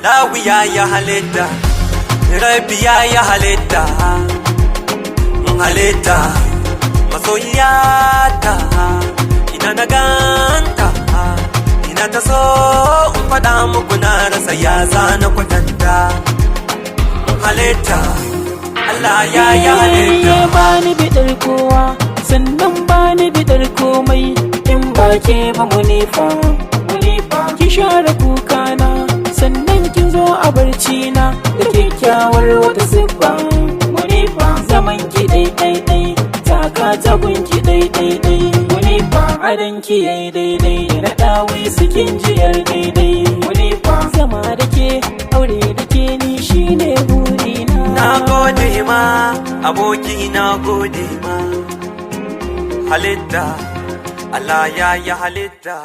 Allahu ya yi halitta, Rabbi ya yi halitta, halitta, masoyiyata, ina na ganta, ina ta so in faɗa muku na rasa ya zana kwatanta. Halitta, Allah ya yi halitta. Bani bidar kowa, sannan bani bidar komai in ba ke ba, Munifa. Munifa, ki share kukana, sannan kin zo a barci na da kyakkyawar wata siffa. Munifa, zaman ki dai dai dai, taka tagun ki dai dai dai. Munifa, adan ki yayi daidai na dawi sikin jiyar daidai. Munifa, zama da ke, aure da ke, ni shine burina. Na gode ma aboki, na gode ma. Halitta, Allah ya yi halitta.